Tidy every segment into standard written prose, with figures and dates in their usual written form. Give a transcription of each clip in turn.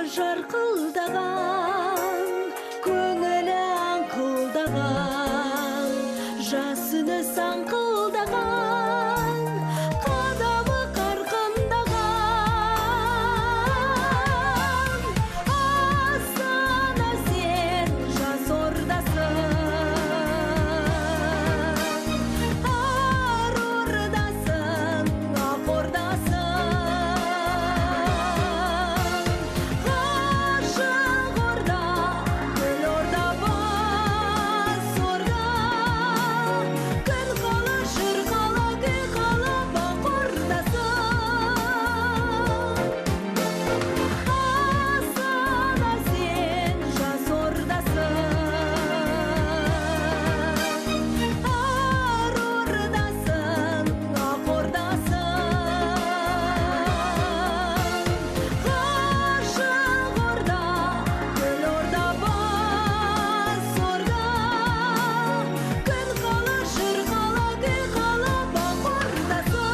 Жарқылдаған, көңілі аңқылдаған, жасыны саңқылдаған, қадамы қарқындаған. Астана, сен жас ордасың, ар ордасың, ақ ордасың, ғашық орда, гүл орда, бас орда, күн қала, жыр қала, күй қала, бақ ордасың. Астана, сен жас ордасың, ар ордасың, ақ ордасың, ғашық орда, гүл орда, бас орда, күн қала, жыр қала, күй қала, бақ ордасың.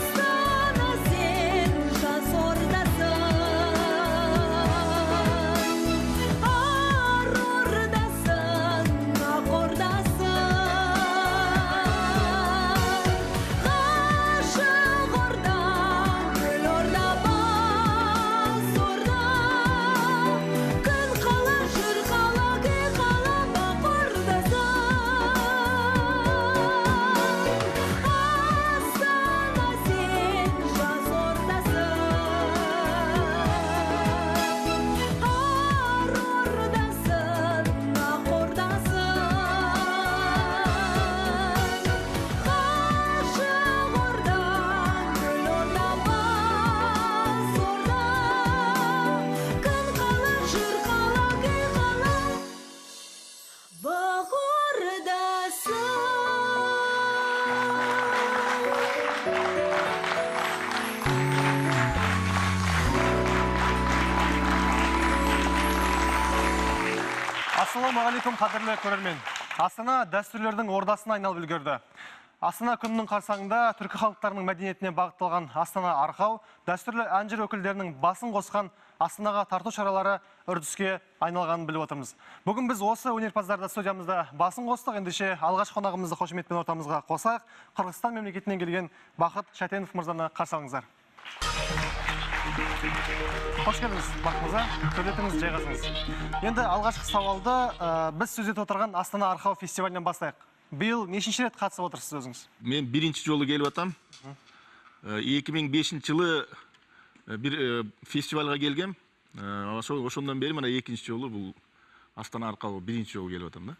Астана, сен жас ордасың, ар ордасың, ақ ордасың, ғашық орда, гүл орда, бас орда, күн қала, жыр қала, күй қала, бақ ордасың. Астана, сен жас ордасың, ар ордасың, ақ ордасың, ғашық орда, гүл орда, бас орда, күн қала, жыр қала, күй қала, бақ ордасың. Ассалаумағалейкум, қадірлі көрермен. Астана дәстүрлердің ордасына айналып үлгерді. Астана күнінің қарсаңында түркі халықтарының мәдениетіне бағытталған Астана арқау, дәстүрлі ән-жыр өкілдерінің басын қосқан Астанаға тарту шаралары үрдіске айналғанын біліп отырмыз. Бүгін біз осы өнерпаздарды студиямызда басын қостық. Ендеше алғашқы қонағымызды қошеметпен ортамызға қосайық. Қырғызстан мемлекетінен келген Бақыт Шәтенов мырзаны қарсы алыңыздар. Қош келдіңіз, Бақыт мырза. Төрлетіңіз, жайғасыңыз. Енді алғашқы сауалды біз сөз етіп отырған Астана арқау фестивалінен бастайық. Биыл нешінші рет қатысып отырсыз өзіңіз? Мен бірінші жолы келіп атам. 2005 жылы бір фестивальға келгем. Ошондон бери мына екінші жолы бұл Астана арқау бірінші жолы келіп атам да.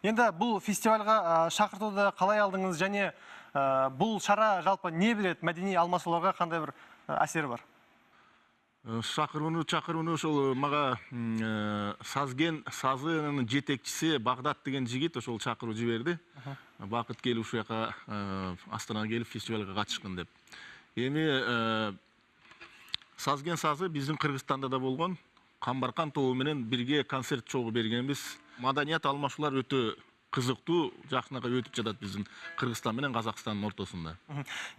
Енді бұл фестивальға шақыртуды қалай алдыңыз және бұл шара жалпы не береді, мәдени алмасуларға қандай бір әсері бар? Шақырууну ошол мага Сазген сазынын жетекчиси Багдат деген жигит ошол чакыруу жиберди. Бакыт келип ушул жака Астанага келип фестивалга катышкын деп. Эми Сазген сазы биздин Кыргызстанда да болгон. Камбаркан тобу менен бирге концерт чогуу бергенбиз. Маданият алмашуулар өтө кызыктуу, жакынакай өтүп жатат биздин Кыргызстан менен Казакстандын ортосунда.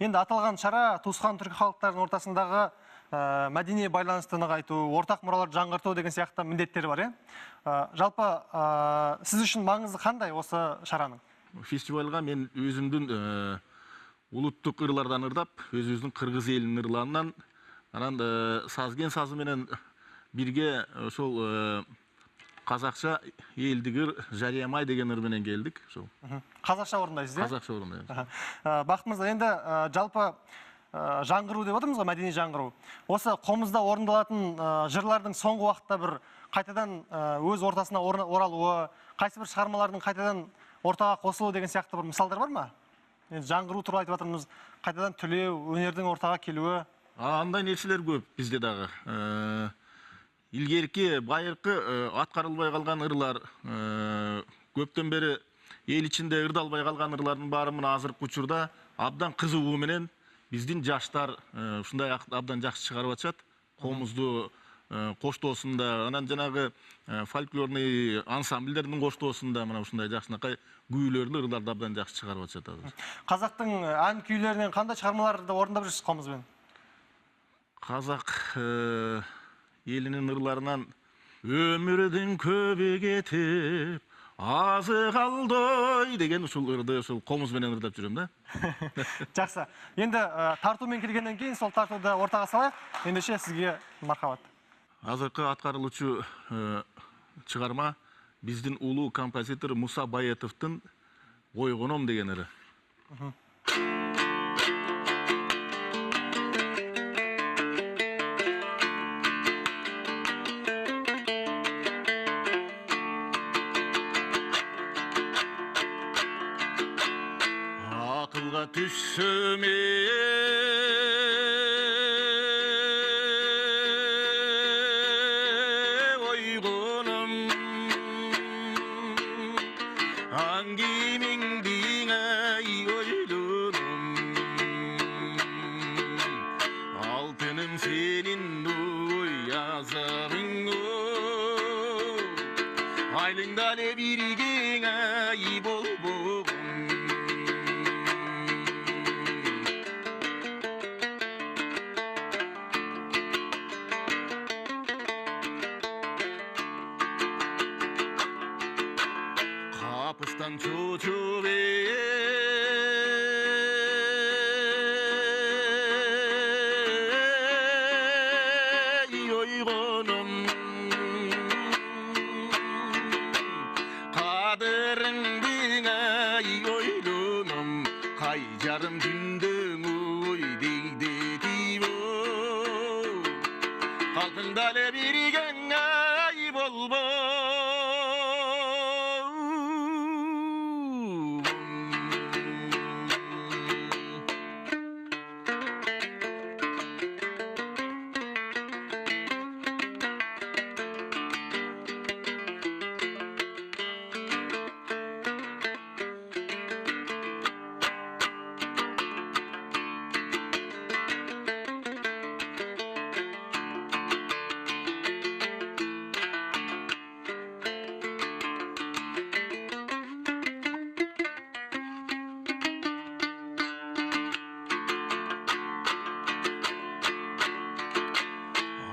Енді аталған шара туысқан түркі халықтарының ортасындағы мәдени байланысты нығайту, ортақ мұраларды жаңғырту деген сияқты міндеттері бар, иә? Жалпы сіз үшін маңызы қандай осы шараның? Фестивальға мен өзімдің улуттук ырлардан ырдап, өзүбүздүн кыргыз элинин ырларынан, анан Сазген сазы менен бирге ошол казакча элдик ыр Жарыямай деген ыр менен келдик ошол. Қазақша орындайсыз, иә? Қазақша орындаймыз. Бақыт мырза, енді жалпы жаңғыру деп отырмыз ғой, мәдени жаңғыру. Осы қомызда орындалатын жырлардың соңғы уақытта бір қайтадан өз ортасына оралуы, қайсы бір шығармалардың қайтадан ортаға қосылуы деген сияқты бір мысалдар бар ма? Енді жаңғыру туралы айтып жатырмыз, қайтадан түлеу, өнердің ортаға келуі. Андай нерселер көп бізде дағы. Илгерки байыркы аткарылбай калган ырлар, көптөн бери эл ичинде ырдалбай калган ырлардын баары мына азыркы учурда абдан кызыгуу менен биздин жаштар ушундай абдан жакшы чыгарып атышат. Комузду коштоосунда, анан жанагы фольклорный ансамбльдердин коштоосунда мына ушундай жакшынакай күүлөрдү, ырларды абдан жакшы чыгарып атышат азыр. Қазақтың ән күйлерінен қандай шығармаларды орындап жүрсіз қомызбен? Қазақ елінің ырларынан өмірдің көбі кетіп, азы қалды деген ушул ырды ушул комуз менен ырдап жүрөм да. Жақсы. Енді тартумен келгеннен кейін сол тартуды ортаға салайық. Ендеше сізге мархабат. Азыркы аткарылуучу чыгарма биздин улуу композитор Муса Баетовдун Ойгоном деген ыры. Акылга түшсөм ойгоном, аңгимиңдиң ай ойлоном, алтыным сенин ой азабың, айлыңда эле биргең ай болбогун. Капыстан чочуп эй ойгоном, кадырыңдың ай ойлоном, кай жарым түндүң ой дегдетип, калкыңда эле биргең ай болбо.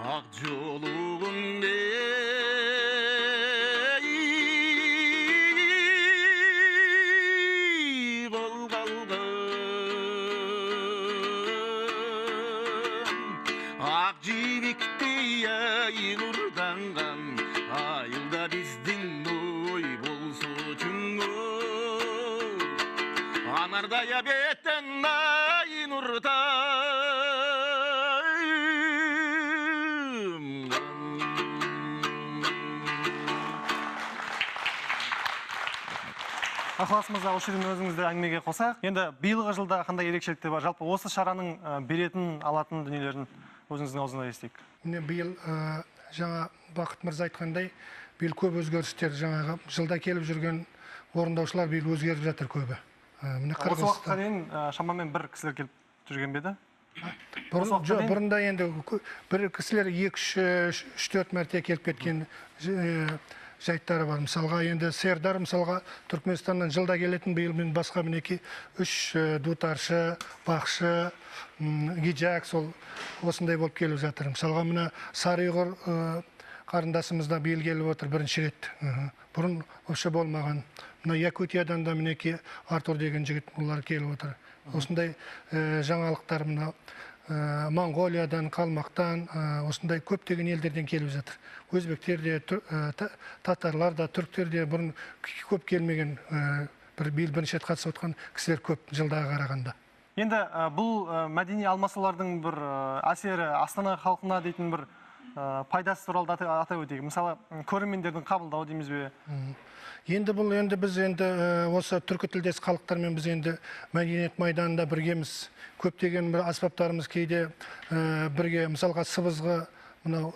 Ак жолугун эй кол калган, ак жибиктей ай нурданган, айылда биздин ой болсочуң, анардай беттен ай нуртан. Ықылас мырза, осы жерден өзіңізді әңгімеге қосайық. Енді биылғы жылда қандай ерекшеліктер бар? Жалпы осы шараның беретін, алатын дүниелерін өзіңіздің аузынан естейік. Міне биыл жаңа Бақыт мырза айтқандай, биыл көп өзгерістер, жаңағы жылда келіп жүрген орындаушылар биыл өзгеріп жатыр көбі. Міне Осы уақытқа дейін шамамен бір кісілер келіп жүрген бе еді? Бұрында енді бір кісілер 2, 3, 4 мәрте келіп кеткен жайттары бар. Мысалға енді Сердар, мысалға Түркменстаннан жылда келетін, биыл мен басқа мінекей 3 дутаршы, бақшы, гиджак, сол осындай болып келіп жатыр. Мысалға мына Сарыұйғыр қарындасымыз да биыл келіп отыр бірінші рет. Бұрын вообще болмаған. Мына Якутиядан да мінекей Артур деген жігіт, олар келіп отыр. Осындай жаңалықтар мына Монғолиядан, Қалмақтан, осындай көптеген елдерден келіп жатыр. Өзбектер де, татарлар да, түріктер де бұрын көп келмеген, биыл бірінші рет қатысып отқан кісілер көп жылдағы қарағанда. Енді бұл мәдени алмасулардың бір әсері Астана халқына дейтін бір пайдасы туралы атап өтейік. Мысалы, көрермендердің қабылдауы дейміз бе? Енді бұл енді біз енді осы түркі тілдес халықтармен біз енді мәдениет майданында біргеміз. Көптеген бір аспаптарымыз кейде бірге, мысалға сыбызғы, Мынау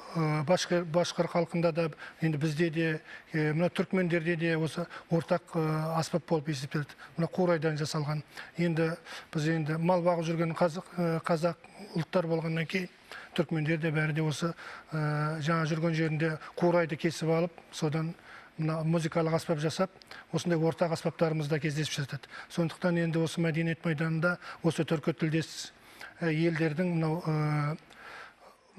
башқыр халқында да, енді бізде де, мына түркмендерде де осы ортақ аспап болып есептеледі. Мына қурайдан жасалған. Енді біз енді мал бағып жүрген қазақ ұлттар болғаннан кейін түркмендер де бәрі де осы жаңа жүрген жерінде қурайды кесіп алып, содан мына музыкалық аспап жасап, осындай ортақ аспаптарымыз да кездесіп жатады. Сондықтан енді осы мәдениет майданында осы түркі тілдес елдердің мынау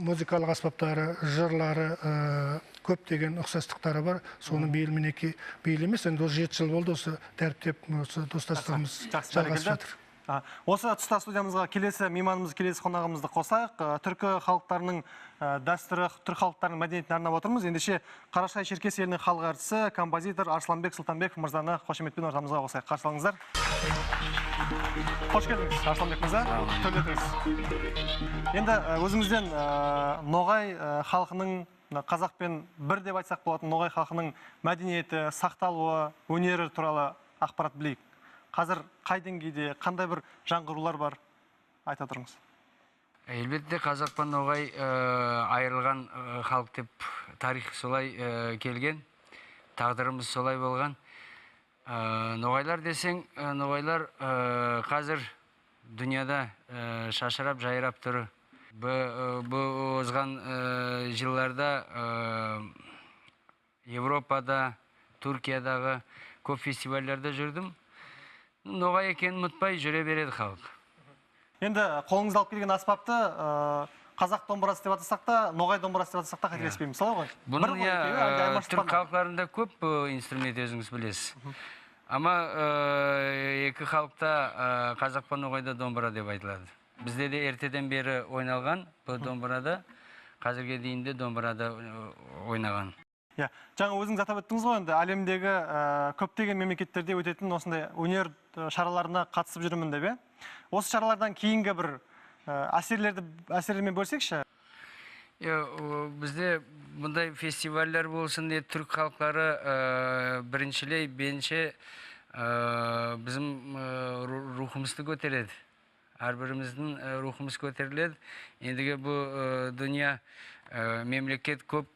музыкалық аспаптары, жырлары көптеген ұқсастықтары бар. Соны биыл мінекей, биыл емес, енді осы 7 жыл болды осы дәріптеп, осы достастығымыз жалғасып жатыр. Осы тұста студиямызға келесі мейманымыз, келесі қонағымызды қосайық. Түркі халықтарының дәстүрі, түркі халықтарының мәдениетін арнап отырмыз. Ендеше Қарашай Шеркес елінің халық әртісі, композитор Арсланбек Сұлтанбеков мырзаны қошеметпен ортамызға қосайық. Қарсы алыңыздар. Қош келдіңіз, Арсланбек мырза. Төрлетіңіз. Енді өзіңізден ноғай халқының, қазақпен бір деп айтсақ болатын ноғай халқының мәдениеті, сақталуы, өнері туралы ақпарат білейік. Қазір қай деңгейде, қандай бір жаңғырулар бар, айта тұрыңыз. Әлбетте, қазақ пен ноғай айырылған халық деп тарих солай келген, тағдырымыз солай болған. Ноғайлар десең, ноғайлар қазір дүнияда шашырап, жайрап тұр. Бұл озған жылларда Европада, Түркиядағы көп фестивальдерде жүрдім. Ноғай екенін ұмытпай жүре береді халық. Енді қолыңызда алып келген аспапты қазақ домбырасы деп атасақ та, ноғай домбырасы деп атасақ та қателеспейміз, солай ғой? Бұның түрік халықтарында көп инструмент, өзіңіз білесіз. Ама екі халықта қазақ пен ноғайда домбыра деп айтылады. Бізде де ертеден бері ойналған бұл домбырада, қазірге дейін де домбырада ойнаған. Жаңа өзіңіз атап өттіңіз ғой, енді әлемдегі көптеген мемлекеттерде өтетін осындай өнер шараларына қатысып жүрмін деп, е? Осы шаралардан кейінгі бір әсерлермен бөлсекші? Бізде бұндай фестивальдер болсын, түрік халықтары біріншілей, бенше біздің рухымызды көтереді. Әрбіріміздің рухымыз көтеріледі. Ендігі бұл дүние мемлекет көп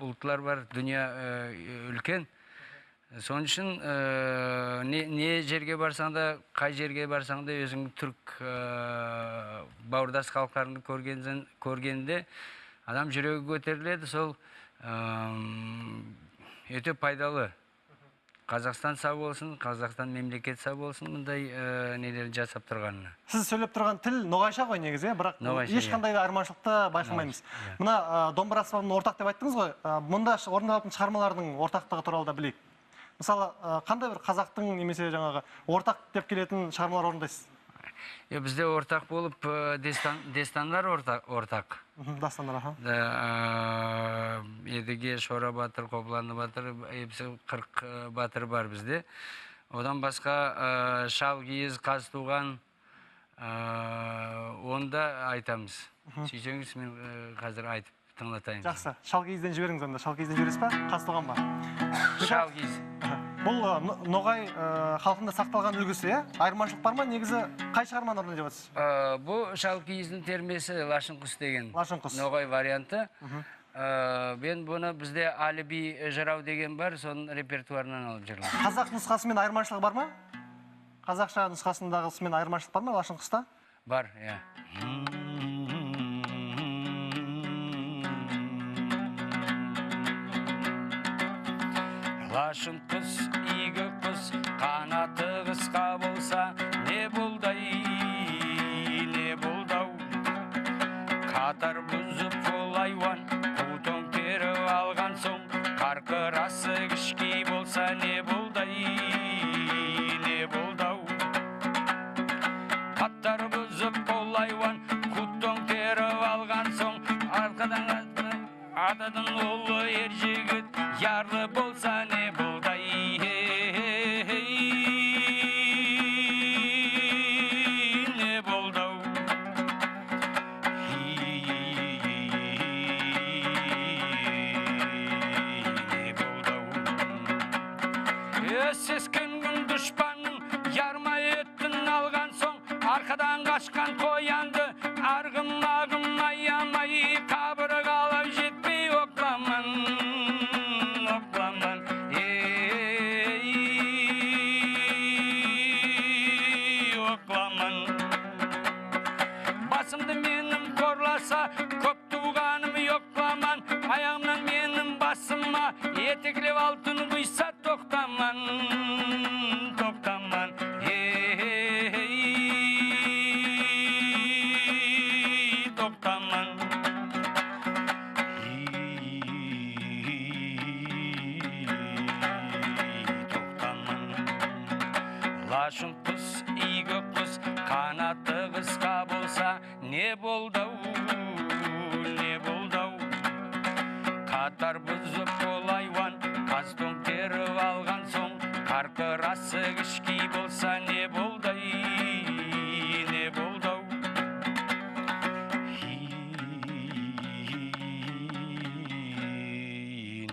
ұлттар бар, дүние үлкен. Соның үшін не жерге барсаң да, қай жерге барсаң да өзің түрік бауырдас халықтарыңды көргенде адам жүрегі көтеріледі. Сол өте пайдалы. Қазақстан сау болсын, Қазақстан мемлекет сау болсын, мұндай нелерді жасап тұрғанына. Сіз сөйлеп тұрған тіл ноғайша ғой негізі, бірақ ешқандай да айырмашылықты байқамаймыз. Мына домбыра аспабын ортақ деп айттыңыз ғой, мұнда орындалатын шығармалардың ортақтығы туралы да білейік. Мысалы, қандай бір қазақтың немесе жаңағы ортақ деп келетін шығармалар орындайсыз? Бізде ортақ болып дестандар ортақ. Дастандар, аха. Едіге, Шора батыр, Қобыланды батыр, епсі 40 батыр бар бізде. Одан басқа Шалкиіз, Қазтуған, оны да айтамыз. Сүйсеңіз, мен қазір айтып тыңлатайын. Жақсы, Шалкиізден жіберіңіз онда. Шалкиізден жібересіз ба? Қазтуған ба? Шалкиіз. Бұл ноғай халқында сақталған үлгісі, е? Айырмашылық бар ма? Негізі қай шығарманы орындап жатсыз? Бұл Шалкиіздің термесі Лашын құс деген. Лашын құс. Ноғай варианты. Мен бұны бізде Әліби жырау деген бар, соның репертуарынан алып жырладым. Қазақ нұсқасымен айырмашылық бар ма? Қазақша нұсқасындағысымен айырмашылық бар ма Лашын құста? Бар, иә. Лашын құс, игі құс, қанаты қысқа болса, не болды-ай, не болды-ау. Қатар бұзып қол айуан, қу төңкеріп алған соң, қарқырасы кішкей болса, не болды-ай, не болды-ау. Қатар бұзып қол айуан, қу төңкеріп алған соң, арқадан атадан ұлы ер жігіт, ярлы болса не болды-ай, не болды-ау. Не болды-ау. Сескенген дұшпанның ярма етін алған соң, арқадан қашқан қоянды арғымағым аямай қабырғалап басыма етеклеп алтын құйса тоқтаман, тоқтаман, ей, тоқтаман. Тоқтаман. Лашын құс, игі құс, қанаты қысқа болса, не болды-ау, не болды-ау. Қатар бұзып ол айуан, қаз төңкеріп алған соң, қарқырасы кішкей болса, не болды, не болды-ау.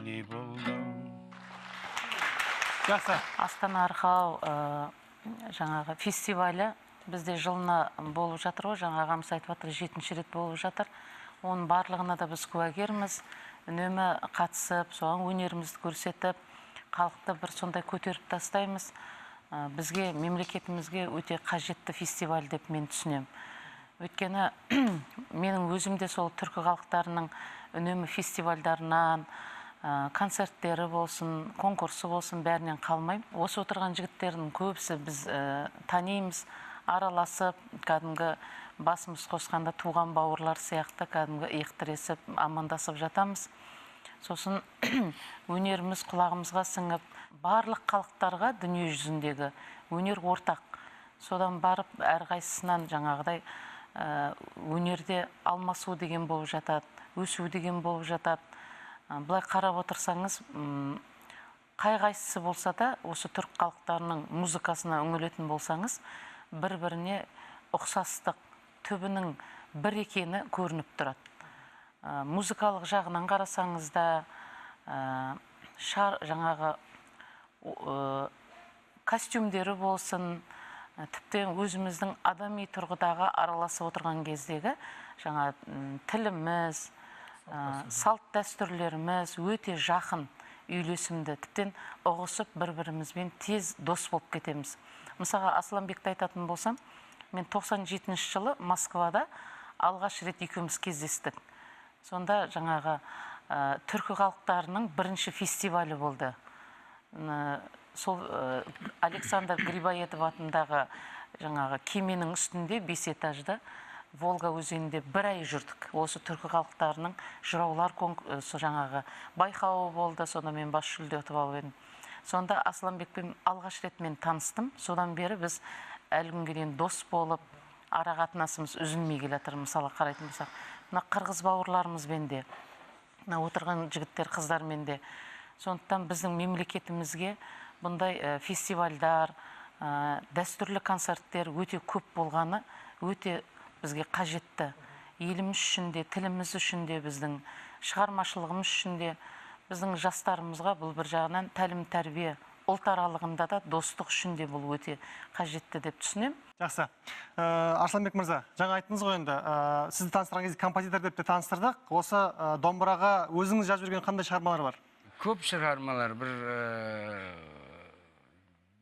Не болды-ау. Жақсы. Астана Арқау жаңағы фестивалі бізде жылына болып жатыр ғой, жаңа ағамыз айтып жатыр, 7-ші рет болып жатыр. Оның барлығына да біз куәгерміз, үнемі қатысып, соған өнерімізді көрсетіп, халықты бір сондай көтеріп тастаймыз. Бізге, мемлекетімізге өте қажетті фестиваль деп мен түсінемін. Өйткені менің өзім де сол түркі халықтарының үнемі фестивальдарынан, концерттері болсын, конкурсы болсын, бәрінен қалмаймын. Осы отырған жігіттердің көбісі біз танимыз, араласып, кәдімгі басымыз қосқанда туған бауырлар сияқты кәдімгі иық тіресіп, амандасып жатамыз. Сосын өнеріміз құлағымызға сіңіп, барлық халықтарға дүние жүзіндегі өнер ортақ. Содан барып әрқайсысынан жаңағыдай өнерде алмасу деген болып жатады, өсу деген болып жатады. Былай қарап отырсаңыз, қай-қайсысы болса да, осы түрік халықтарының музыкасына үңілетін болсаңыз, бір-біріне ұқсастық, түбінің бір екені көрініп тұрады. Музыкалық жағынан қарасаңыз да, шар жаңағы костюмдері болсын, тіптен өзіміздің адами тұрғыдағы араласып отырған кездегі жаңа тіліміз, салт дәстүрлеріміз өте жақын, үйлесімді, тіптен ұғысып бір-бірімізбен тез дос болып кетеміз. Мысалға, Асланбекті айтатын болсам, мен 97 жылы Москвада алғаш рет екеуміз кездестік. Сонда жаңағы түркі халықтарының бірінші фестивалі болды. Сол Александр Грибоедов атындағы жаңағы кеменің үстінде 5 этажда Волга өзенінде бір ай жүрдік. Осы түркі халықтарының жыраулар жаңағы байқауы болды. Сонда мен бас жүлде ұтып алып едім. Сонда Асланбекпен алғаш рет мен таныстым. Содан бері біз әлі күнге дейін дос болып, ара қатынасымыз үзілмей келе жатыр. Мысалы қарайтын болсақ, мына қырғыз бауырларымызбен де, мына отырған жігіттер, қыздармен де. Сондықтан біздің мемлекетімізге бұндай фестивальдар, дәстүрлі концерттер өте көп болғаны өте бізге қажетті. Еліміз үшін де, тіліміз үшін де, біздің шығармашылығымыз үшін де, біздің жастарымызға бұл бір жағынан тәлім тәрбие, ұлт аралығында да достық үшін де бұл өте қажетті деп түсінемін. Жақсы. Арсланбек мырза, жаңа айттыңыз ғой енді, сізді таныстырған кезде композитор деп те таныстырдық. Осы домбыраға өзіңіз жазып жүрген қандай шығармалар бар? Көп шығармалар, бір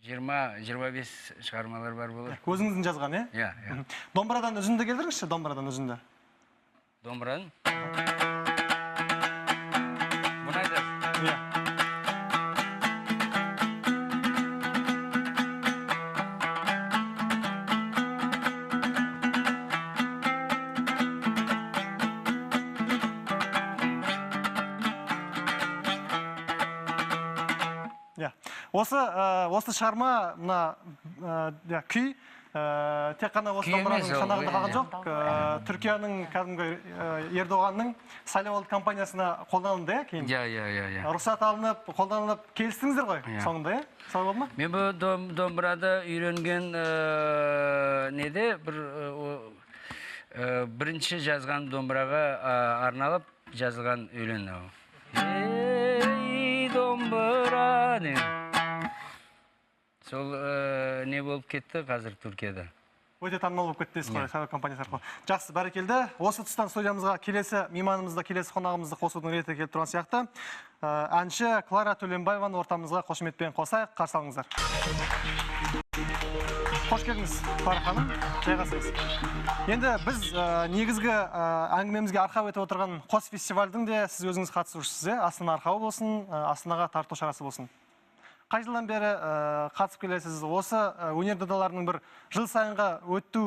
20-25 шығармалар бар болар. Өзіңіздің жазған, е? Иә, иә. Домбырадан үзінді келтіріңізші, домбырадан үзінді. Домбырадан? Бұны айтасыз? Иә. Осы шығарма, мына күй, тек қана осы домбыраның шанағында қалған жоқ, Түркияның кәдімгі Ердоғанның сайлауалды кампаниясына қолданылды, иә, кейін? Иә, иә, иә. Рұқсат алынып, қолданылып, келістіңіздер ғой соңында, иә? Солай болды ма? Мен бұл домбырада үйренген неде бір бірінші жазған домбыраға арналып жазылған өлең. Ей, домбыра деген. Сол не болып кетті қазір Түркияда. Өте танымал болып кетті дейсіз ғой, сайлау кампаниясы арқылы. Жақсы, бәрекелді. Осы тұстан студиямызға келесі мейманымызды, келесі қонағымызды қосудың реті келіп тұрған сияқты. Әнші Клара Төленбаеваны ортамызға қошеметпен қосайық, қарсы алыңыздар. Қош келдіңіз, Клара ханым, жайғасыңыз. Енді біз негізгі әңгімемізге арқау етіп отырған қос фестивальдің де сіз өзіңіз қатысушысыз, Астана арқауы болсын, Астанаға тарту шарасы болсын. Қай жылдан бері қатысып келесіз? Осы өнер додаларының бір жыл сайынға өту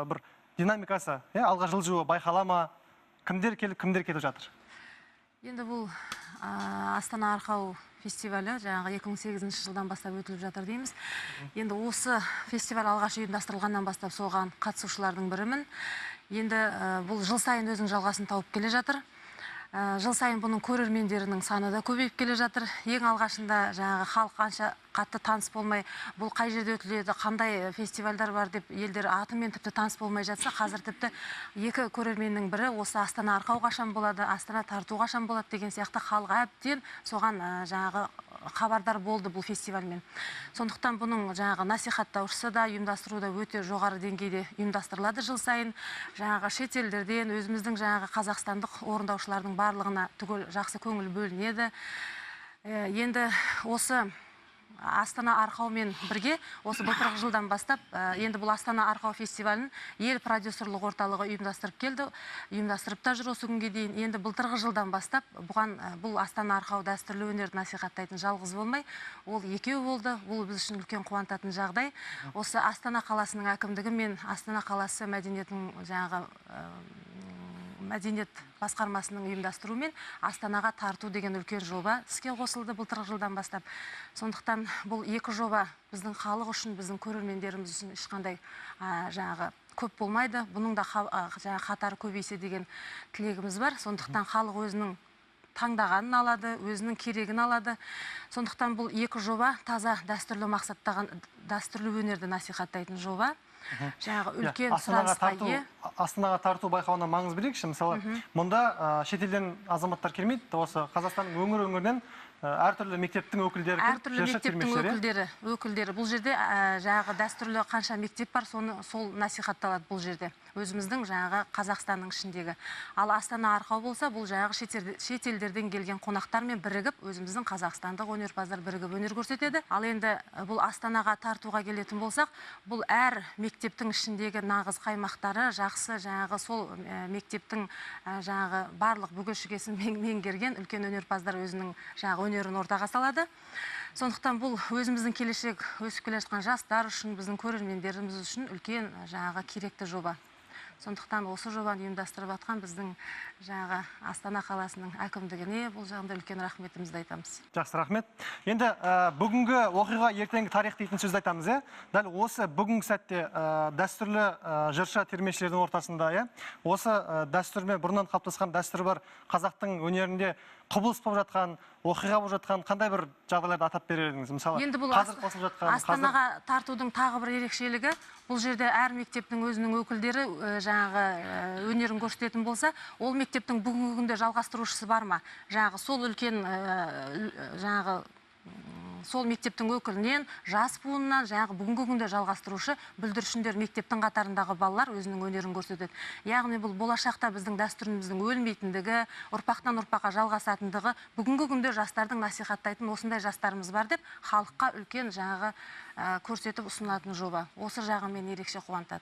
бір динамикасы, алға жылжуы байқала ма? Кімдер келіп, кімдер кетіп жатыр? Енді бұл Астана арқау фестивалі жаңағы 2008 жылдан бастап өтіліп жатыр дейміз. Енді осы фестиваль алғаш ұйымдастырылғаннан бастап соған қатысушылардың бірімін. Енді бұл жыл сайын өзінің жалғасын тауып келе жатыр. Жыл сайын бұның көрермендерінің саны да көбейіп келе жатыр. Ең алғашында жаңағы халық анша қатты таныс болмай, бұл қай жерде өтіледі, қандай фестивальдар бар деп елдер атымен тіпті таныс болмай жатса, қазір тіпті екі көрерменнің бірі осы Астана арқау қашан болады, Астана тарту қашан болады деген сияқты халық әбден соған жаңағы хабардар болды бұл фестивальмен. Сондықтан бұның жаңағы насихаттаушысы да, ұйымдастыру да өте жоғары деңгейде ұйымдастырылады жыл сайын. Жаңағы шетелдерден өзіміздің жаңағы қазақстандық орындаушылардың барлығына түгел жақсы көңіл бөлінеді. Енді осы Астана арқаумен бірге осы былтырғы жылдан бастап, енді бұл Астана арқау фестивалін ел продюсерлік орталығы ұйымдастырып келді, ұйымдастырып та жүр осы күнге дейін. Енді былтырғы жылдан бастап бұған бұл Астана арқау дәстүрлі өнерді насихаттайтын жалғыз болмай, ол екеу болды. Бұл біз үшін үлкен қуантатын жағдай. Осы Астана қаласының әкімдігі мен Астана қаласы мәдениетінің жаңағы мәдениет басқармасының ұйымдастыруымен Астанаға тарту деген үлкен жоба іске қосылды былтырғы жылдан бастап. Сондықтан бұл екі жоба біздің халық үшін, біздің көрермендеріміз үшін ешқандай жаңағы көп болмайды. Бұның да жаңағы қатары көбейсе деген тілегіміз бар. Сондықтан халық өзінің таңдағанын алады, өзінің керегін алады. Сондықтан бұл екі жоба таза дәстүрлі мақсаттаған, дәстүрлі өнерді насихаттайтын жоба. Жаңағы үлкен сұранысқа ие. Астанаға тарту байқауына маңыз берейікші. Мысалы, мұнда шетелден азаматтар келмейді, осы Қазақстанның өңір-өңірінен әртүрлі мектептің өкілдері, әртүрлі мектептің өкілдері. Бұл жерде жаңағы дәстүрлі қанша мектеп бар, соны сол насихатталады бұл жерде. Өзіміздің жаңағы Қазақстанның ішіндегі. Ал Астана арқау болса, бұл жаңағы шетелдерден келген қонақтармен бірігіп, өзіміздің қазақстандық өнерпаздар бірігіп өнер көрсетеді. Ал енді бұл Астанаға тартуға келетін болсақ, бұл әр мектептің ішіндегі нағыз қаймақтары, жақсы жаңағы сол мектептің жаңағы барлық бүге-шігесін меңгерген үлкен өнерпаздар өзінің жаңағы өнерін ортаға салады. Сондықтан бұл өзіміздің келешек өсіп келе жатқан жастар үшін, біздің көрермендеріміз үшін үлкен жаңағы керекті жоба. Сондықтан осы жобаны ұйымдастырып жатқан біздің жаңағы Астана қаласының әкімдігіне бұл жағында үлкен рахметімізді айтамыз. Жақсы, рахмет. Енді бүгінгі оқиға ертеңгі тарих дейтін сөзді айтамыз, иә? Дәл осы бүгінгі сәтте дәстүрлі жыршы термешілердің ортасында, иә? Осы дәстүрмен бұрыннан қалыптасқан дәстүр бар қазақтың өнерінде құбылыс болып жатқан, оқиға болып жатқан қандай бір жағдайларды атап берер едіңіз? Мысалы, енді бұл қазір қосылып жатқан, Астанаға тартудың тағы бір ерекшелігі, бұл жерде әр мектептің өзінің өкілдері жаңағы өнерін көрсететін болса, ол мектептің бүгінгі күнде жалғастырушысы бар ма? Жаңағы сол үлкен жаңағы сол мектептің өкілінен, жас буыннан, жаңағы бүгінгі күнде жалғастырушы бүлдіршіндер мектептің қатарындағы балалар өзінің өнерін көрсетеді. Яғни бұл болашақта біздің дәстүріміздің өлмейтіндігі, ұрпақтан ұрпаққа жалғасатындығы, бүгінгі күнде жастардың насихаттайтын осындай жастарымыз бар деп халыққа үлкен жаңағы көрсетіп ұсынылатын жоба. Осы жағы мені ерекше қуантады.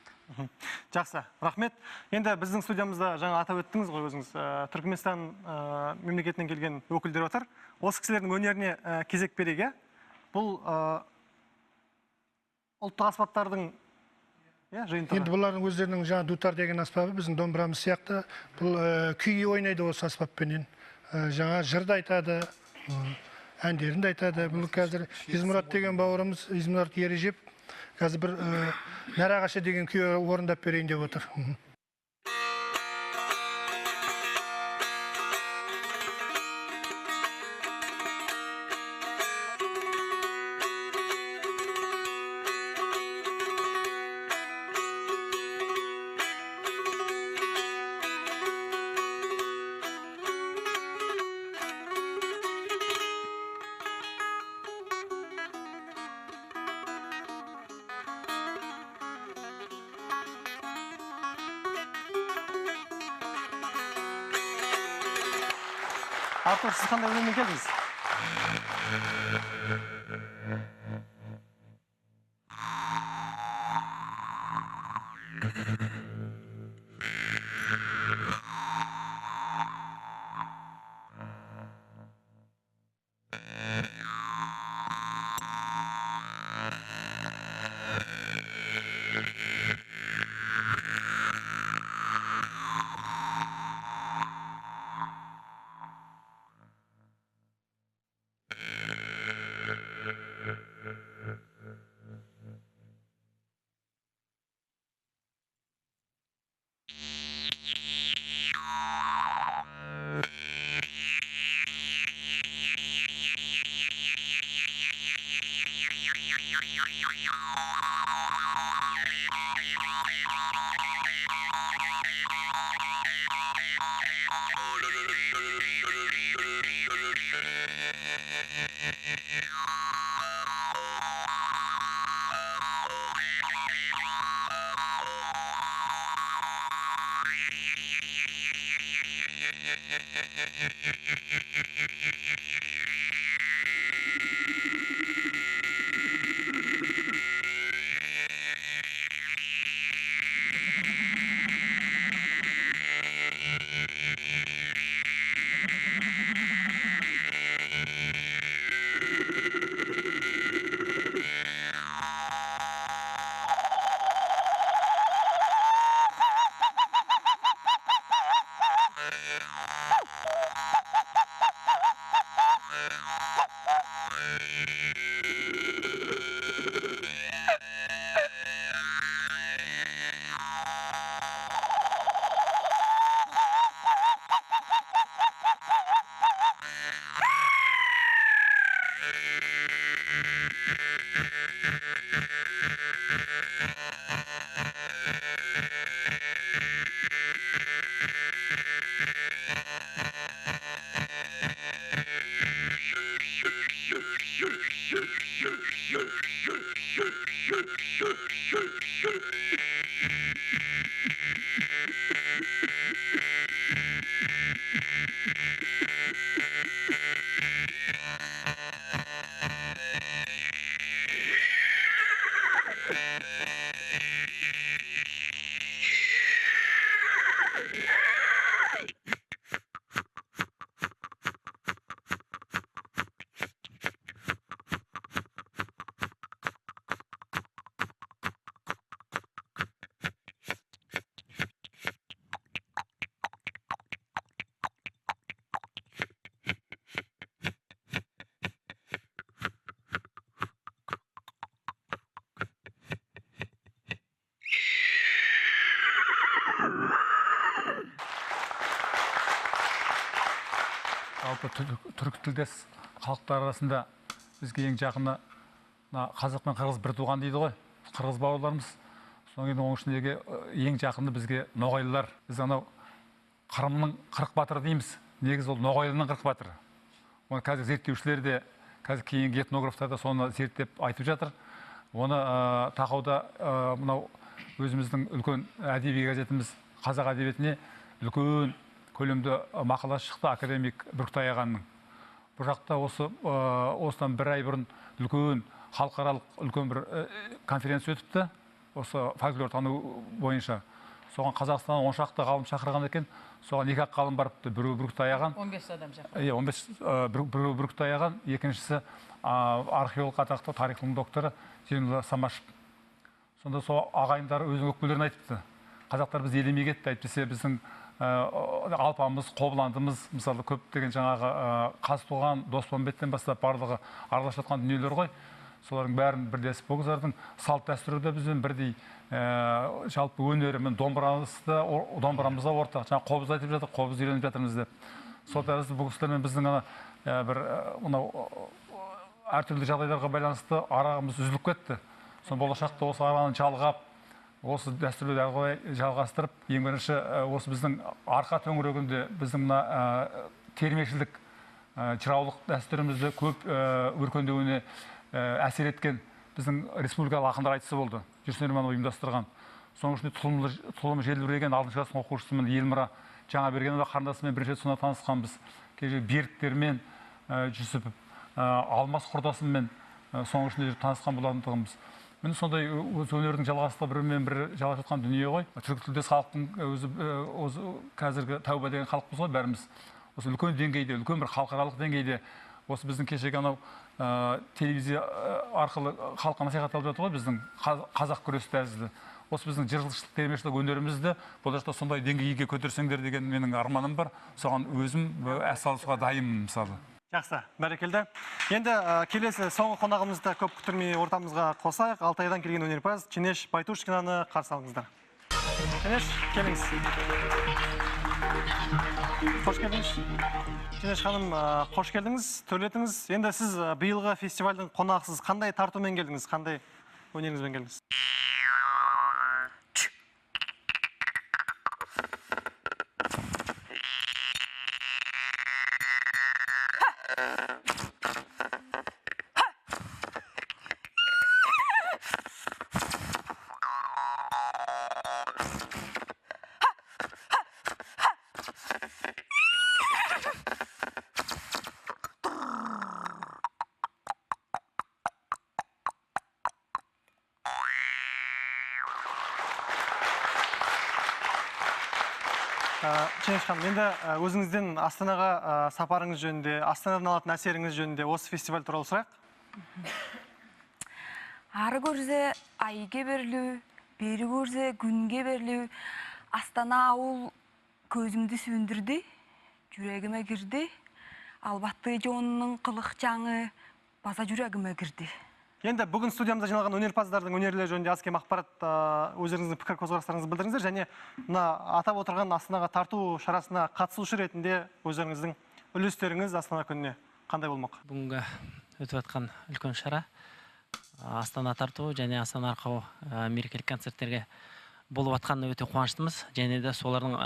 Жақсы, рахмет. Енді біздің студиямызда жаңа атап өттіңіз ғой өзіңіз, Түркменстан мемлекетінен келген өкілдер отыр. Осы кісілердің өнеріне кезек берейік, иә? Бұл ұлттық аспаптардың жиынтығы. Енді бұлардың өздерінің жаңа дутар деген аспабы біздің домбырамыз сияқты. Бұл күй ойнайды осы аспаппенен. Жаңа жырды айтады, әндерін де айтады. Бұл қазір Измұрат деген бауырымыз, Измұрат Ережеп, қазір бір Нәр ағашы деген күй орындап берейін деп отыр. Артур, сіз қандай өнермен келдіңіз? Жалпы түркі тілдес халықтар арасында бізге ең жақыны қазақ пен қырғыз бір туған дейді ғой, қырғыз бауырларымыз. Содан кейін оның ішіндегі ең жақыны бізге ноғайлылар. Біз анау Қырымның 40 батыры дейміз. Негізі ол ноғайлының 40 батыры. Оны қазір зерттеушілер де, қазір кейінгі этнографтар да соны зерттеп айтып жатыр. Оны тақауда мынау өзіміздің үлкен әдеби газетіміз Қазақ әдебиетіне үлкен көлемді мақала шықты академик Бүркітай ағаның. Бұл жақта осы осыдан бір ай бұрын үлкен халықаралық үлкен бір конференция өтіпті осы фольклортану бойынша. Соған Қазақстаннан 10 шақты ғалым шақырған екен. Соған 2 ғалым барыпты. Біреуі Бүркітай аған. 15 адам шақырған. Иә, 15 біреуі Бүркітай аған, екіншісі археолог атақты тарих ғылым докторы Зейнолла Самашев. Сонда сол ағайындар өзінің өкпелерін айтыпты. Қазақтар біз елемей кетті, әйтпесе біздің Алпамыз, Қобыландымыз, мысалы көптеген жаңағы Қазтуған, Доспамбеттен бастап барлығы араласып жатқан дүниелер ғой. Солардың бәрін бірлесіп бұл салт дәстүрі де бізбен бірдей, жалпы өнерімен домбырамыз да ортақ. Жаңа қобыз айтып жатыр, қобыз үйреніп жатырмыз деп. Сол тәрізді бұл кісілермен біздің ана бір мынау әртүрлі жағдайларға байланысты арамыз үзіліп кетті. Соны болашақта осы араны жалғап, осы дәстүрлерді әрі қарай жалғастырып, ең бірінші осы біздің арқа төңірегінде біздің мына термешілік, жыраулық дәстүрімізді көп өркендеуіне әсер еткен біздің республикалық ақындар айтысы болды. Жүрсін Ерманов ұйымдастырған. Соның ішінде тұлымы желбіреген 6 класстың оқушысымен Елмұра Жаңабергенова қарындасымен бірінші рет сонда танысқанбыз. Кеше Беріктермен, Жүсіпов, Алмас құрдасыммен соның ішінде танысқан болатындығымыз. Міне сондай өз өнердің жалғастығы бірімен бірі жалғасып жатқан дүние ғой. Түркі тілдес халықтың өзі қазіргі тәуба деген халықпыз ғой бәріміз. Осы үлкен деңгейде, үлкен бір халықаралық деңгейде осы біздің кешегі анау телевизия арқылы халыққа насихатталып жатыр ғой біздің қазақ күресі тәрізді. Осы біздің жыршылық, термешілік өнерімізді болашақта сондай деңгейге көтерсеңдер деген менің арманым бар. Соған өзім әсалысуға дайынмын мысалы. Жақсы, бәрекелді. Енді келесі соңғы қонағымызды көп күттірмей ортамызға қосайық. Алтайдан келген өнерпаз Ченеш Байтушкинаны қарсы алыңыздар. Ченеш, келіңіз. Қош келдіңіз. Ченеш ханым, қош келдіңіз, төрлетіңіз. Енді сіз биылғы фестивальдің қонағысыз. Қандай тартумен келдіңіз, қандай өнеріңізбен келдіңіз? Ченеш ханым, енді өзіңізден Астанаға сапарыңыз жөнінде, Астанадан алатын әсеріңіз жөнінде осы фестиваль туралы сұрайық. Ары көрсе айге берілу, бері көрсе күнге берілу. Астана ауыл көзімді сөндірді, жүрегіме кірді. Албатты жонның қылық жаңы база жүрегіме кірді. Енді бүгін студиямызда жиналған өнерпаздардың өнерлері жөнінде аз кем ақпарат, өздеріңіздің пікір көзқарастарыңызды білдіріңіздер және мына атап отырған Астанаға тарту шарасына қатысушы ретінде өздеріңіздің үлестеріңіз Астана күніне қандай болмақ? Бүгінгі өтіп жатқан үлкен шара Астана тарту және Астана арқау мерекелік концерттерге болып жатқанына өте қуаныштымыз және де солардың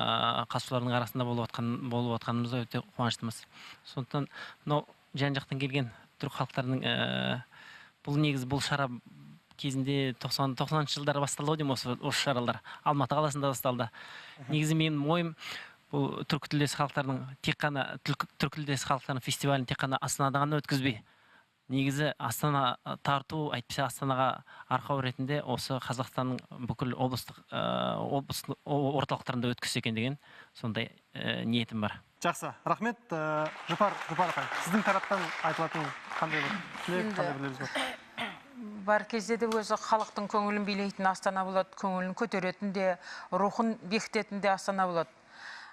қатысушылардың арасында болып жатқанымызға өте қуаныштымыз. Сондықтан мынау жан жақтан келген түрік халықтарының бұл негізі бұл шара кезінде 90-шы жылдары басталды деймін, осы шаралар Алматы қаласында басталды. Негізі менің ойым бұл түркі тілдес халықтарының тек қана түркі тілдес халықтарының фестивалін тек қана Астанада ғана өткізбей, негізі Астана тарту, әйтпесе Астанаға арқау ретінде осы Қазақстанның бүкіл облыстық орталықтарында өткізсе екен деген сондай ниетім бар. Жақсы, рахмет. Жұпар апай, сіздің тараптан айтылатын қандай бір тілек, қандай бір лебіз бар? Бар кезде де өзі халықтың көңілін билейтін Астана болады, көңілін көтеретін де, рухын бекітетін де Астана болады.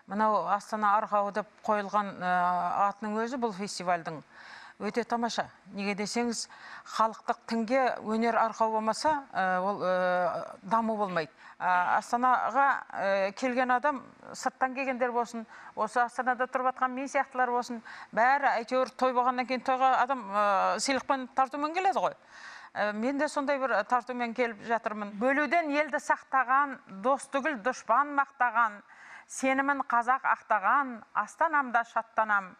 Мынау Астана арқауы деп қойылған атының өзі бұл фестивальдің өте тамаша. Неге десеңіз, халықтық тінге өнер арқау болмаса, ол даму болмайды. Астанаға келген адам, сырттан келгендер болсын, осы Астанада тұрып жатқан мен сияқтылар болсын, бәрі әйтеуір той болғаннан кейін тойға адам сыйлықпен тартумен келеді ғой. Мен де сондай бір тартумен келіп жатырмын. Бөлуден елді сақтаған, дос түгіл дұшпан мақтаған, сенімін қазақ ақтаған, Астанамда шаттанам.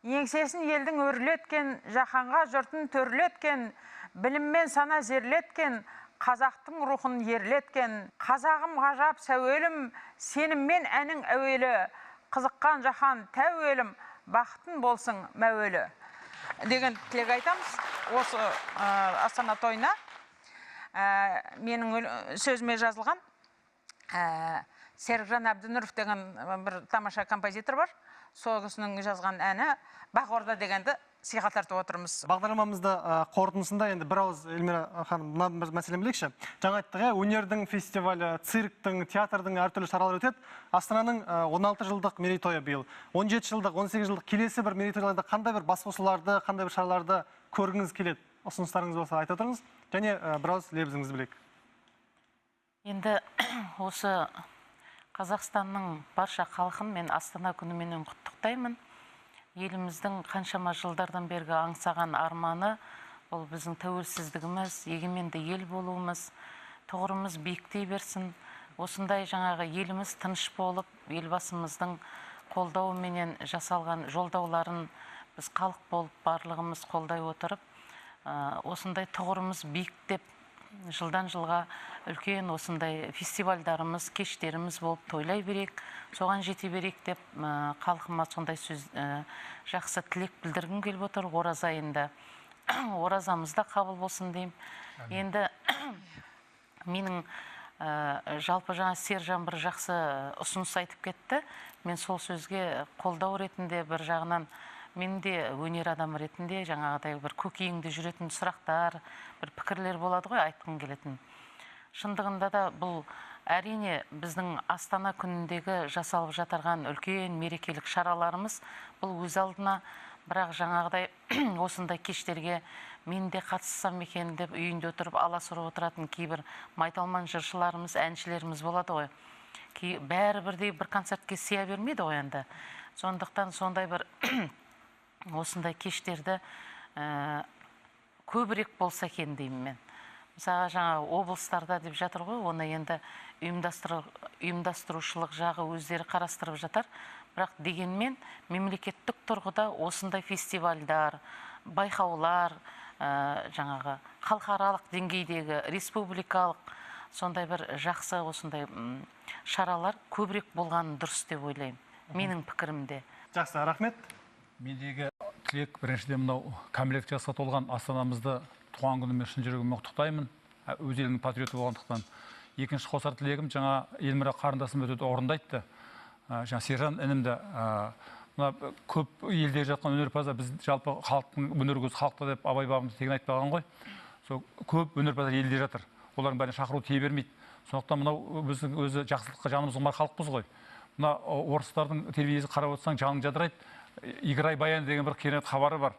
Еңсесін елдің өрлеткен, жаһанға жұртын төрлеткен, біліммен сана зерлеткен, қазақтың рухын ерлеткен. Қазағым ғажап сәуелім, сеніммен әнің әуелі, қызыққан жаһан тәуелім, бақытын болсын мәуелі. Деген тілек айтамыз осы Астана тойына. Менің сөзіме жазылған Серікжан Әбдінұров деген бір тамаша композитор бар. Сол кісінің жазған әні Бақ орда дегенді сыйға тартып отырмыз. Бағдарламамызды қорытындысында енді бір ауыз Эльмира ханым мына бір мәселені білейікші. Жаңа айттық, өнердің фестивалі, цирктің, театрдың әртүрлі шаралары өтеді. Астананың 16 жылдық мерейтойы биыл. 17 жылдық, 18 жылдық келесі бір мерейтойларда қандай бір басқосуларды, қандай бір шараларды көргіңіз келеді? Ұсыныстарыңыз болса айта отырыңыз. Және бір ауыз лебізіңізді білейік. Енді осы Қазақстанның барша халқын мен Астана күніменен құттықтаймын. Еліміздің қаншама жылдардан бергі аңсаған арманы ол біздің тәуелсіздігіміз, егеменді ел болуымыз, тұғырымыз биіктей берсін. Осындай жаңағы еліміз тыныш болып, елбасымыздың қолдауыменен жасалған жолдауларын біз халық болып барлығымыз қолдай отырып, осындай тұғырымыз биіктеп жылдан жылға үлкен осындай фестивальдарымыз, кештеріміз болып тойлай берейік, соған жете берейік деп халқыма сондай сөз, жақсы тілек білдіргім келіп отыр. Ораза айында оразамыз да қабыл болсын деймін. Енді менің жалпы жаңа Сержан бір жақсы ұсыныс айтып кетті. Мен сол сөзге қолдау ретінде бір жағынан мен де өнер адамы ретінде жаңағыдай бір көкейіңде жүретін сұрақтар, бір пікірлер болады ғой айтқым келетін. Шындығында да бұл әрине біздің Астана күніндегі жасалып жатырған үлкен мерекелік шараларымыз бұл өз алдына, бірақ жаңағыдай осындай кештерге мен де қатыссам екен деп үйінде отырып аласұрып отыратын кейбір майталман жыршыларымыз, әншілеріміз болады ғой. Бәрі бірдей бір концертке сыя бермейді ғой енді. Сондықтан сондай бір осындай кештерді көбірек болса екен деймін мен. Мысалға жаңа облыстарда деп жатыр ғой, оны енді ұйымдастырушылық жағы өздері қарастырып жатар. Бірақ дегенмен мемлекеттік тұрғыда осындай фестивальдар, байқаулар, жаңағы халықаралық деңгейдегі, республикалық сондай бір жақсы осындай шаралар көбірек болғаны дұрыс деп ойлаймын. Менің пікірімде. Жақсы, рахмет. Мендегі тілек біріншіден мынау кәмелеттік жасқа толған Астанамызды туған күнімен шын жүрегіммен құттықтаймын. Өз елінің патриоты болғандықтан. Екінші қосар тілегім жаңа Эльмира қарындасым өте орынды айтты. Жаңа Сержан інімді мына көп елде жатқан өнерпаздар, біз жалпы халықтың өнер көзі халықта деп Абай бабамыз тегін айтпаған ғой. Сол көп өнерпаздар елде жатыр. Олардың бәріне шақыру тие бермейді. Сондықтан мынау біздің өзі жақсылыққа жанымыз құмар халықпыз ғой. Мына орыстардың телевизорын қарап отырсаң жаның жадырайды. Играй баян деген бір керемет хабары бар.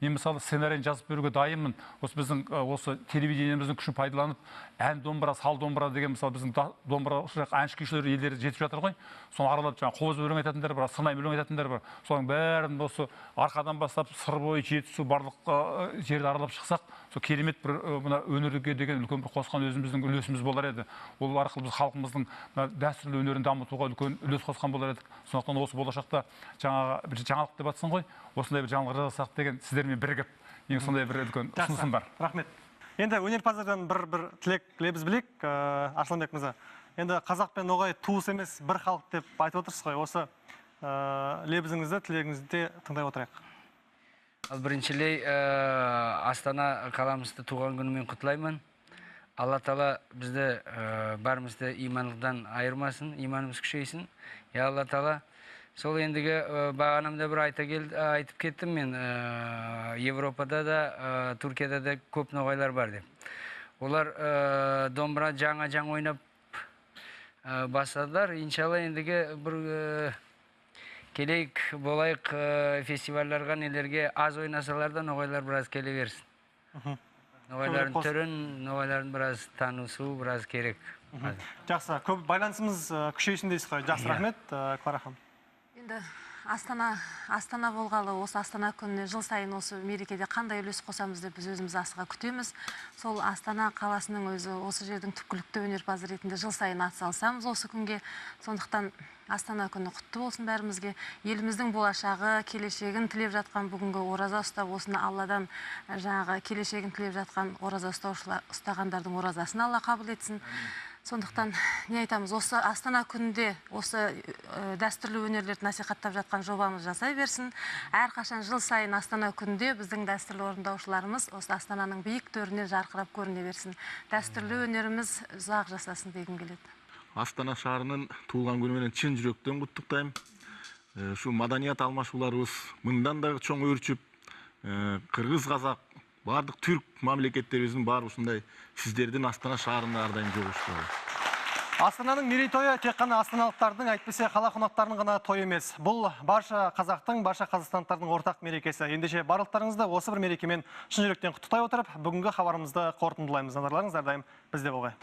Мен мысалы сценарийін жазып беруге дайынмын. Осы біздің осы телевидениеміздің күшін пайдаланып, ән домбыра, сал домбыра деген мысалы біздің домбыра әнші күйшілер елдері жетіп жатыр ғой. Соны аралап жаңағы қобыз өлең айтатындар бар, сырнай өлең айтатындар бар. Соның бәрін осы Арқадан бастап Сыр бойы, Жетісу барлық жерді аралап шықсақ, сол керемет бір мына өнерге деген үлкен бір қосқан өзіміздің үлесіміз болар еді. Ол арқылы біз халқымыздың дәстүрлі өнерін дамытуға үлкен үлес қосқан болар едік. Сондықтан осы болашақта жаңағы бір жаңалық деп атсың ғой, осындай бір жаңалық жасасақ деген сіздермен бірігіп, мен сондай бір үлкен ұсынысым бар. Рахмет. Енді өнерпаздардан бір тілек лебіз білейік, Арсланбек мырза. Енді қазақ пен ноғай туыс емес бір халық деп айтып отырсыз ғой. Осы лебізіңізді, тілегіңізді тыңдай отырайық. Ал біріншілей Астана қаламызды туған күнімен құтлаймын. Алла тағала бізді барымызды имандылықтан айырмасын, иманымыз күшейсін. Я Алла тағала. Сол ендігі бағанамда бір айтып кеттім мен, Европада да, Түркияда да көп ноғайлар бар деп. Олар домбыра жаңа-жаңа ойнап бастадылар. Иншалла ендігі бір келейік, болайық фестивальдарға, нелерге аз ойнасалар да ноғайлар біраз келе берсін. Ноғайлардың түрін, ноғайлардың біраз танысу біраз керек. Жақсы, көп байланысымыз күшейсін дейсіз ғой. Жақсы, рахмет, Клара ханым. Енді Астана болғалы осы Астана күніне жыл сайын осы мерекеде қандай үлес қосамыз деп біз өзіміз асыға күтеміз. Сол Астана қаласының өзі осы жердің түпкілікті өнерпазы ретінде жыл сайын атсалысамыз осы күнге. Сондықтан Астана күні құтты болсын бәрімізге. Еліміздің болашағы, келешегін тілеп жатқан бүгінгі ораза ұстап, осыны Алладан жаңағы келешегін тілеп жатқан ораза ұстағандардың оразасын Алла қабыл етсін. Сондықтан не айтамыз, осы Астана күнінде осы дәстүрлі өнерлерді насихаттап жатқан жобамыз жасай берсін. Әрқашан жыл сайын Астана күнінде біздің дәстүрлі орындаушыларымыз осы Астананың биік төрінен жарқырап көріне берсін. Дәстүрлі өнеріміз ұзақ жасасын дегім келеді. Астана шаарынын туулган күнү менен чын жүрөктөн куттуктайм. Ушу маданият алмашууларыбыз мындан дагы чоң өөрчүп, кыргыз, казак, бардык түрк мамлекеттерибиздин баары ушундай сиздердин Астана шаарында ар дайым жолугушуп. Астананың мерейтойы тек қана астаналықтардың, әйтпесе қала қонақтарының ғана тойы емес. Бұл барша қазақтың, барша қазақстандықтардың ортақ мерекесі. Ендеше барлықтарыңызды осы бір мерекемен шын жүректен құттықтай отырып, бүгінгі хабарымызды қорытындылаймыз. Назарларыңыз әрдайым бізде болғай.